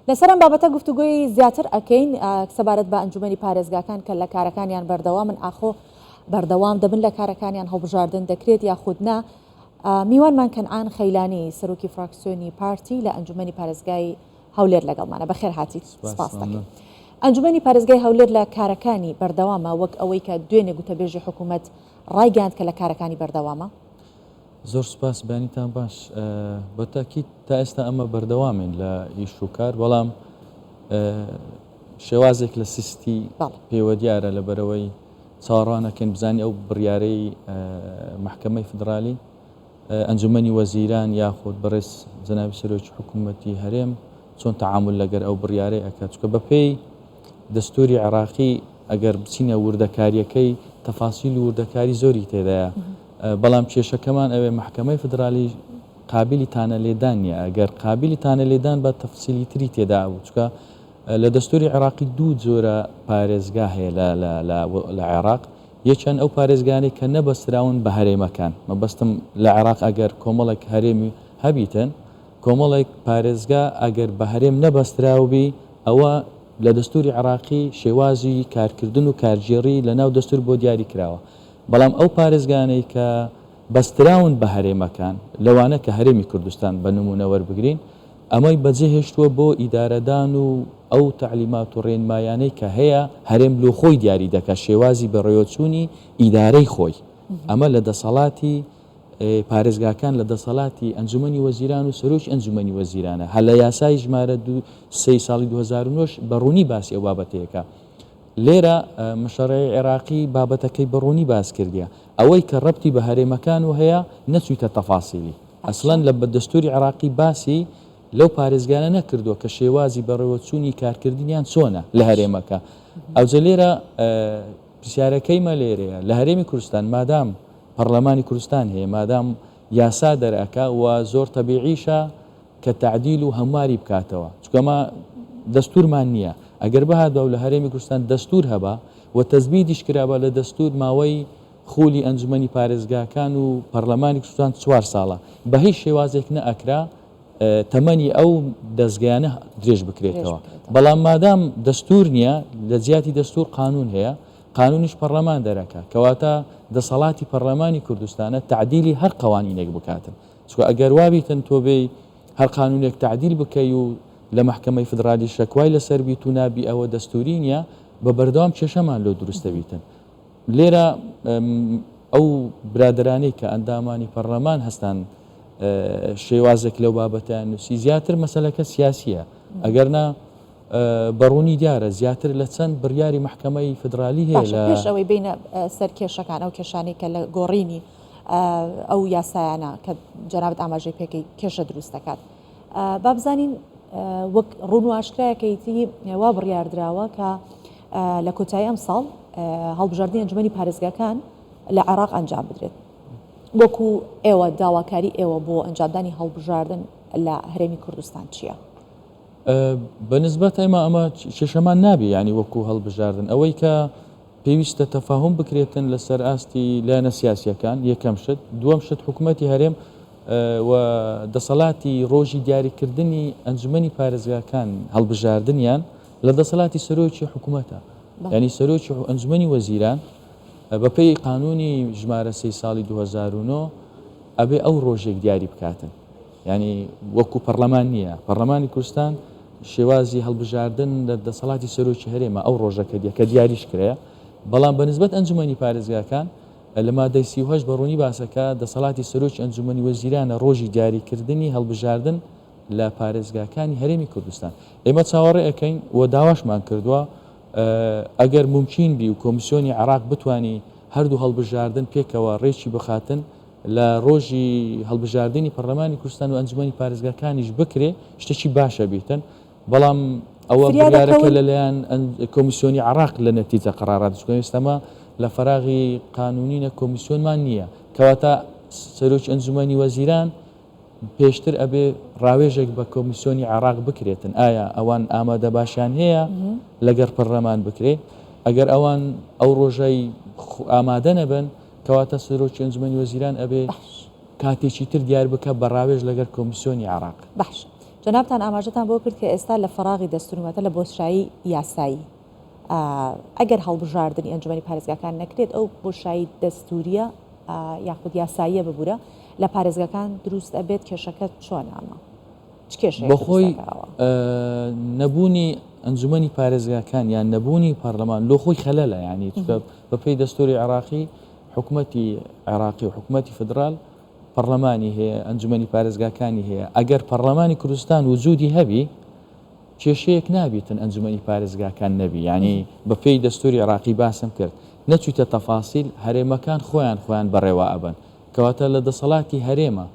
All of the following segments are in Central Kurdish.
لەسەر ئەم بابەتە گفتوگۆی زیاتر ئەکەین سەبارەت بە ئەنجومەنی پارێزگاکان کە لە کارەکانیان بەردەوامن، ئاخۆ بەردەوام دەبن لە کارەکانیان، هەڵبژاردن دەکرێت یاخود نا. میوانمان کەنعان خەیلانی سەرۆکی فراکسیۆنی پارتی لە ئەنجومەنی پارێزگای هەولێر لەگەڵمانە. بەخێر هاتیت، سپاس دەکەین. ئەنجومەنی پارێزگای هەولێر لە کارەکانی بەردەوامە وەک ئەوەی کە دوێنێ گوتەبێژی حکوومەت ڕایگەیاند کە لە کارەکانی بەردەوامە؟ زۆر سوپاس بەیانیتان باش. بە تاکید تا ئێستا ئەمە بەردەوامین لە ئیش و کار بەڵام شێوازێک لە سستی پێوە دیارە لە بەرەوەی چاوەڕوانەکەین بزانین ئەو بڕیارەی مەحکەمەی فیدرالی ئەنجومەنی وەزیران یاخود بەڕێز جەنابی سەرۆکی حکوومەتی هەرێم چۆن تەعامول لەگەر ئەو بڕیارەی ئەکات چونکە بەپێی دەستوری عێراقی ئەگەر بچینە وردەکاریەکەی تەفاسیل و وردەکاری زۆری تێدایە بەڵام کێشەکەمان ئەوێ مەحکەمەی فدرالی قابلی تانە لێدان نییە ئەگەر قابلی تانە لێدان بە تەفسیلی تری تێدا بوو چکە لە دەستوری عێراقی دوو جۆرە پارێزگا هەیە لە عێراق یەکیان ئەو پارێزگانەی کە نەبەستراون بە هەرێمەکان مەبەستم لە عێراق ئەگەر کۆمەڵێک هەرێمی هەبیتن کۆمەڵێک پارێزگا ئەگەر بە هەرێم نەبەستراوبی ئەوە لە دەستوری عێراقی شێوازی کارکردن و کارگێڕی لە ناو دەستور بۆ دیاری کراوە بەڵام ئەو پارێزگانەی کە بەستراون بە هەرێمەکان لەوانە کە هەرێمی کوردستان بە نمونە وەربگرین ئەمەی بەجێ هێشتووە بۆ ئیدارەدان و ئەو تەعلیمات و ڕێنمایانەی کە هەیە هەرێم لۆ خۆی دیاری دەکات شێوازی بەڕێوەچوونی ئیدارەی خۆی ئەمە لە دەسەڵاتی پارێزگاکان لە دەسەڵاتی ئەنجومەنی وەزیران و سەرۆکی ئەنجومەنی وەزیرانە هەر لە یاسای ژمارە دوو سێی ساڵی 2009 بە ڕوونی باسی ئەو بابەتەیەکە لێرە مشەڕەی عێراقی بابەتەکەی بە ڕوونی باس کردیە ئەوەی کە ڕەبتی بە هەرێمەکان و هەیە نەچوویتە تەفاسیلی ئەسڵەن لە دەستوری عێراقی باسی لەو پارێزگانە نەکردووە کە شێوازی بەڕێوەچوونی کارکردنیان چۆنە لە هەرێمەکە ئەوجە لێرە پرسیارەکەی مە لێرەیە لە هەرێمی کوردستان مادام پەڕلەمانی کوردستان هەیە مادام یاسا دەرئەکا و زۆر تەبیعیشە کە تەعدیل و هەمواری بکاتەوە چونکە ئەمە دەستورمان نییە ئەگەر بهاتبا و لە هەرێمی کوردستان دەستور هەبا و تەزبیدیش کرابا لە دەستور ماوەی خولی ئەنجومەنی پارێزگاکان و پەڕلەمانی کوردستان چوار ساڵە بە هیچ شێوازێک نەئەکرا تەمەنی ئەو دەزگایانە درێژ بکرێتەوە بەڵام مادام دەستور نییە لە جیاتی دەستور قانون هەیە قانونیش پەڕلەمان دەرەکا کەواتە دەسەڵاتی پەڕلەمانی کوردستانە تەعدیلی هەر قەوانینێک بکاتن چونکە ئەگەر وابیتن تۆ بێی هەر قانونێک تەعدیل بکەی و لە مەحکەمەی فدرالی شەکوای لەسەر بیت و نابی ئەوە دەستوری نییە بە بەردەوام کێشەمان لۆ دروستە بیتن لێرە ئەو برادەرانەی کە ئەندامانی پەڕلەمان هەستان شێوازێک لەو بابەتیان نووسی زیاتر مەسەلەکە سیاسیە ئەگەر نا بە ڕوونی دیارە زیاتر لە چەند بڕیاری مەحکەمەی فیدرالی هەیە باشە لە. پێش ئەوەی بێینە سەر کێشەکان، ئەو کێشانەی کە لە گۆڕینی ئەو یاسایانە کە جەنابت ئاماژەی پێکەی کێشە دروست دەکات، با بزانین وەک ڕوون و ئاشکرایە کە ئیتری وا بڕیار دراوە کە لە کۆتایی ئەمساڵ هەڵبژاردنی ئەنجومەنی پارێزگاکان لە عێراق ئەنجام بدرێت. وەکو ئێوە داواکاری ئێوە بۆ ئەنجامدانی هەڵبژاردن لە هەرێمی کوردستان چییە؟ بە نسبەت ئێمە ئەمە کێشەمان نابێ یانی وەکو هەڵبژاردن ئەوەی کە پێویستە تەفاهم بکرێتن لەسەر ئاستی لایەنە سیاسیەکان یەکەم شت دووەم شت حکوومەتی هەرێم و دەسەڵاتی ڕۆژی دیاریکردنی ئەنجومەنی پارێزگاکان هەڵبژاردنیان لە دەسەڵاتی سەرۆکی حکوومەتە ینی سەرۆکی ئەنجومەنی وەزیران بەپێی قانونی ژمارە سێ ساڵی 2009 ئەبێ ئەو ڕۆژێک دیاری بکاتن یانی وەکو پەڕلەمان نییە، پەڕلەمانی کوردستان شێوازی هەڵبژاردن لە دەسەڵاتی سەرۆکی هەرێمە ئەو ڕۆژە کە کە دیاریش کرایە، بەڵام بە نسبەت ئەنجومەنی پارێزگاکان لە مادەی 38 بە ڕوونی باسەکە دەسەڵاتی سەرۆکی ئەنجومەنی وەزیرانە ڕۆژی دیاریکردنی هەڵبژاردن لە پارێزگاکانی هەرێمی کوردستان. ئێمە چاوەڕێ ئەکەین و داواشمان کردووە ئەگەر مومکین بی و کۆمیسیۆنی عێراق بتوانی هەردوو هەڵبژاردن پێکەوە ڕێکی بخاتن لە ڕۆژی هەڵبژاردنی پەڕلەمانی کوردستان و ئەنجومەنی پارێزگاکانیش بکرێ شتێکی باشە بیتن بەڵام ئەوە فریا بڕیارەکە دەکەون؟ لەلایەن کۆمیسیۆنی عێراق لە نەتیجە قەرارات چونکە ئێستا ئەمە لە فەراغی قانونی نە کۆمیسیۆنمان نییە کەواتە سەرۆکی ئەنجومەنی وەزیران پێشتر ئەبێ ڕاوێژێک بە کۆمیسیۆنی عێراق بکرێتن ئایا ئەوان ئامادە باشیان هەیە لەگەر پەرلەمان بکرێ ئەگەر ئەوان ئەو ڕۆژەی ئامادە نەبن کەواتە سەرۆکی ئەنجومەنی وەزیران ئەبێ کاتێکی تر دیار بکە بە ڕاوێژ لەگەر کۆمیسیۆنی عێراق. باش. جەنابتان ئاماژەتان بۆ کرد کە ئێستا لە فەراغی دەستوری واتە لە بۆشایی یاسایی ئەگەر هەڵبژاردنی ئەنجومەنی پارێزگاکان نەکرێت ئەو بۆشایی دەستوریە یاخود یاساییە ببورە لە پارێزگاکان دروست ئەبێت کێشەکە چۆنە ئەمە چ کێشەیەک دروست بەخۆی دەکا ئەوە؟ نەبوونی ئەنجومەنی پارێزگاکان یان نەبوونی پەرلەمان لۆ خۆی خەلەلە یانی چونکە بەپێی دەستوری عێراقی حکومەتی عێراقی و حکومەتی فدرال پەڕلەمانی هەیە، ئەنجومەنی پارێزگاکانی هەیە، ئەگەر پەڕلەمانی کوردستان وجودی هەبی کێشەیەک نابیتن ئەنجومەنی پارێزگاکان نەبی، یانی بە پێی دەستوری عێراقی باسم کرد نەچویتە تەفاسیل هەرێمەکان خۆیان خۆیان بەڕێوە ئەبەن، کەواتە لە دەسەڵاتی هەرێمە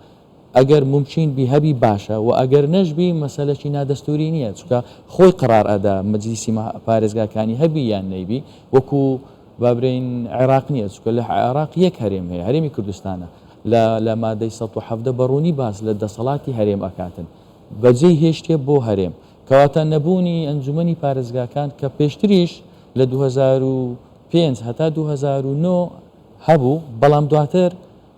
ئەگەر مومکین بی هەبی باشە و ئەگەر نەشبی مەسەلەکی نادەستوری نیە چونکە خۆی قەڕار ئەدا مەجلیسی پارێزگاکانی هەبی یان نەیبی وەکو با برێین عێراق نیە چونکە لە عێراق یەک هەرێم هەیە هەرێمی کوردستانە لە لە مادەی 117 بە ڕوونی باس لە دەسەڵاتی هەرێم ئەکاتن بەجێی هێشتێ بۆ هەرێم کەواتە نەبوونی ئەنجومەنی پارێزگاکان کە پێشتریش لە 2005 هەتا 2009 هەبوو بەڵام دواتر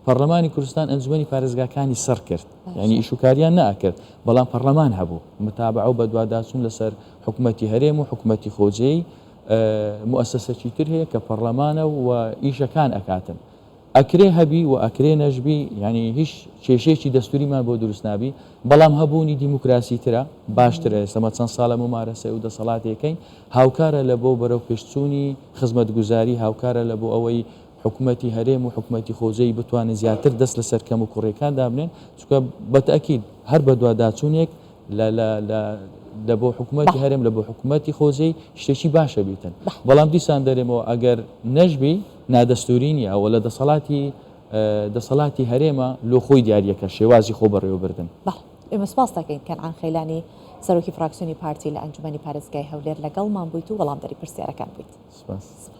پەڕلەمانی کوردستان ئەنجومەنی پارێزگاکانی سڕ کرد یانی ئیش و کاریان نەئەکرد بەڵام پەڕلەمان هەبوو متابعە و بەدواداچوون لەسەر حکومەتی هەرێم و حکومەتی خۆجێی موئەسەسەکی تر هەیە کە پەڕلەمانە و ئیشەکان ئەکاتن ئەکرێ هەبی و ئەکرێ نەشبی یانی هیچ کێشەیەکی دەستوریمان بۆ دروست نابی بەڵام هەبوونی دیموکراسی ترە باشترە ئێستەمە چەند ساڵە مومارەسەی و دەسەڵاتێکەین هاوکارە لە بۆ بەرەو پێشچوونی خزمەتگوزاری هاوکارە لە بۆ ئەوەی حکومەتی هەرێم و حکومەتی خۆجێی بتوانن زیاتر دەست لەسەر کەموکوڕیەکان دابنێن، چونکە بەتەئکید هەر بەدواداچوونێک لە لە لە لە بۆ حکومەتی هەرێم لە بۆ حکومەتی خۆجێی شتێکی باشە بیتن، بەڵام دیسان دەرێمەوە ئەگەر نەشبی نادەستوری نیە و لە دەسەڵاتی دەسەڵاتی هەرێمە لۆ خۆی دیاریەکە شێوازی خۆ بەڕێوەبردن. بەڵێ ئێمە سوپاست دەکەین کەنعان خەیلانی سەرۆکی فراکسیۆنی پارتی لە ئەنجومەنی پارێزگای هەولێر لەگەڵمان بوویت و وەڵامدەری پرسیارەکان بوویت. سوپاس. سوپاس.